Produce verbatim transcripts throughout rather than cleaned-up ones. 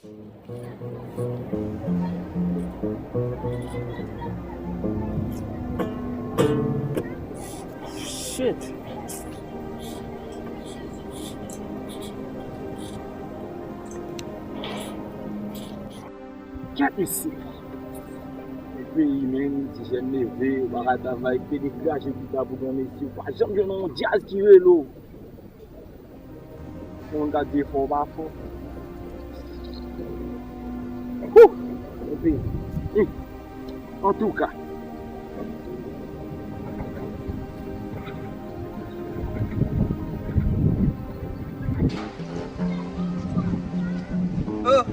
Shit. Kèt mesye. Peyi, men, ti jèn leve, ou pa ka travay, ke degaje pita pou granmesi, ou pa janm jwenn yon djaz ki rele w. Moun ka di fò w pa fò. Wouh! Epi, hmm, antouka. Oh,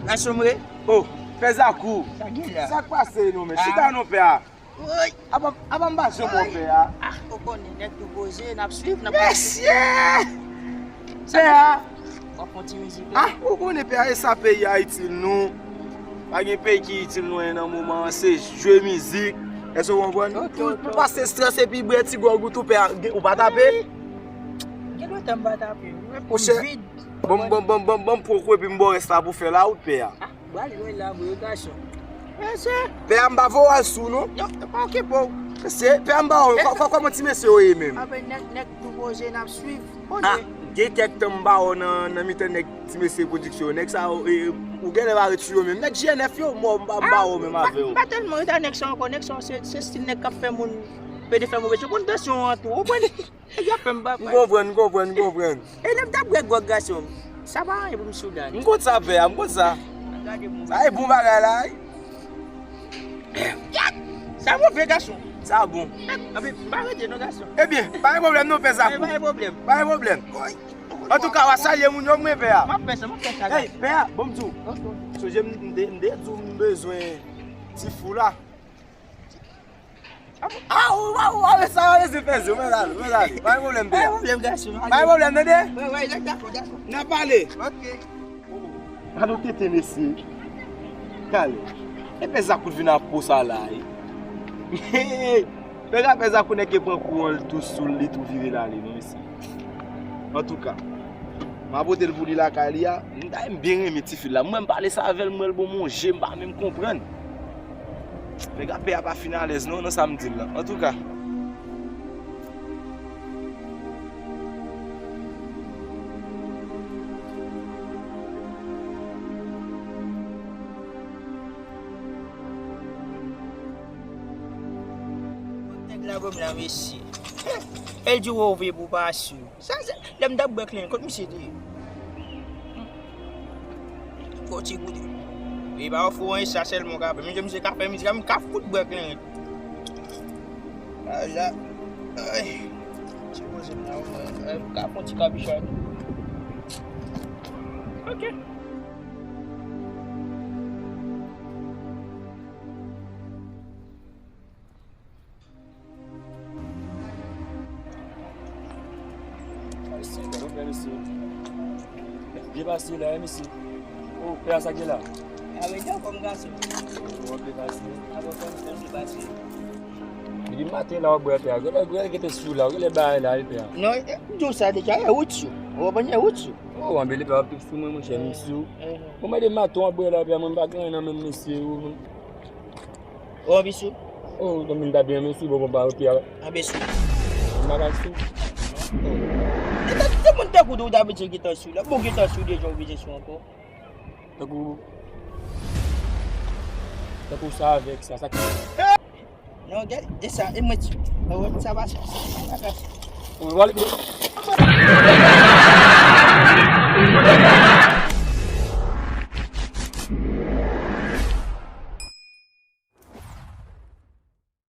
gason m re. Oh, pè Zakou. Sa gen la? Sa k pase non, men? Ah. Chita non, pè a. Woy! Apa, apa m pa janm wè pè a? Ah, ou konnen, nèg tou poze, n ap swiv, n ap... Mesye! Pè a! W ap fè yon ti mizik la? Ah, ou konnen pè a, e sa peyi a itil nou. Pa gen peyi ki itil nou nan moman an, se jwe mizik. Èske w konprann? Ok, ok. Pase estrès epi bwè ti gwòg ou tou, pè a, gen, ou pa tape? Gen lontan m pa tape. Mwen pou vid. Ban m, ban m, ban m, ban m, ban m pran kou epi m ba w rès la pou fè la, ou pè a. Ah. Bral jwenn la, vre gason. Mesye! Pè a, m pa voye w al sou, non. Yo, yo pa okipe w. Mesye, pè a, m pa wè w. Kò-, kò-, kòman ti mesye yo ye menm? Ape nèg, nèg tou poze, n ap swiv. Ah, gen kèk tan m pa wè w nan, nan mitan nèg ti mesye pwodiksyon yo. Nèg sa yo, e, ou genlè pa ret sou yo menm. Nèg G N F yo, mò, m pa, m pa wè w menm avè yo. M pa tèlman ret a nèg sa ankò. Nèg sa se, se stil nèg k ap fè moun pede fè move. Ou konn tansyon an tou. Ou konn Nèg yo ap fè m papay. M konprann, m konprann, m konprann. E lè m t ap bwè gwòg gason m, sa pa anyen pou m sou la. M konn sa pè a, m konn sa. Gade mwen. Sa e bon bagay la, wi. Sa move gason. Sa bon. Anpi, m pa rete non gason. Ebyen, pa gen pwoblèm non pè Zakou. Pa gen pwoblèm. Pa gen pwoblèm. Antouka, w a salye moun yo mwen pè a. M ap fè sa, m ap fè sa. Hey, pè a, bon m di w. Ok. Sonje m, m te, m te di w m bezwen ti fou la. Aw, aw, aw, sa va rete fè zo, mwen ale, mwen ale. Pa gen pwoblèm, pè a. Pa gen pwoblèm, gason. Pa gen pwoblèm, tande? Wi, wi, dakò, dakò. N a pale. Ok. Gade yon tete mesye. Gade. E pè Zakou vin ak po sa la, e. Pè Zakou, pè Zakou nèg ki pran kou an, l tou sou l, li tou vire l ale, non, mesye. Antouka, m a pote l pou li lakay li a. M ta, m byen renmen tifi la. Mwen, m pale sa avè l, m wè l ban m yon je, m pa menm konprann. Nèg ap pè a pa fin alèz non, nan sa m di l lan. Antouka. Nèg la ban m la, mesye. El di w ouvri pou pa sou. Sa se, lè m t ap bwè klenyen, kot misye te ye? Fò ti goute. E pa ofri w anyen, sa sèlman w ka fè. Menm jan misye ka fè mizik la, m ka fout bwè klenyen. Ala. Ay. Ti poze m la, w, w, m ka fè yon ti kabichon. Ok. Mesye, gade yon pè mesye. Byen pase la, wi, mesye. O, pè a, sa gen la? A, men, jan kòm gason. O, byen pase. A, bon, kòm, kòm byen pase. Depi maten la, w ap bwè pè a. Genlè, genlè, genlè sou la, genlè bagay la, wi, pè a. Non, e, m di w sa deja, e wout sou. Ou konprann, e wout sou. O, anben, pè a ap sou mwen, monchè, m sou. Bon, mande maten w ap bwè la, pè a, mwen, m pa gen anyen nan men m, mesye, o. Ou anvi sou? O, donk m ta byen renmen sou, bon, bon, pa oke a. Anvi sou? M pa ka sou. E tankou se moun tankou w ta bezwen gentan sou la. Bon, gentan sou deja, ou bezwen sou ankò. Tankou, tankou sa avèk sa, sa ki... Non, gade, e sa, e mwen di, ou wè sa pa sa, sa pa sa. Ou wè,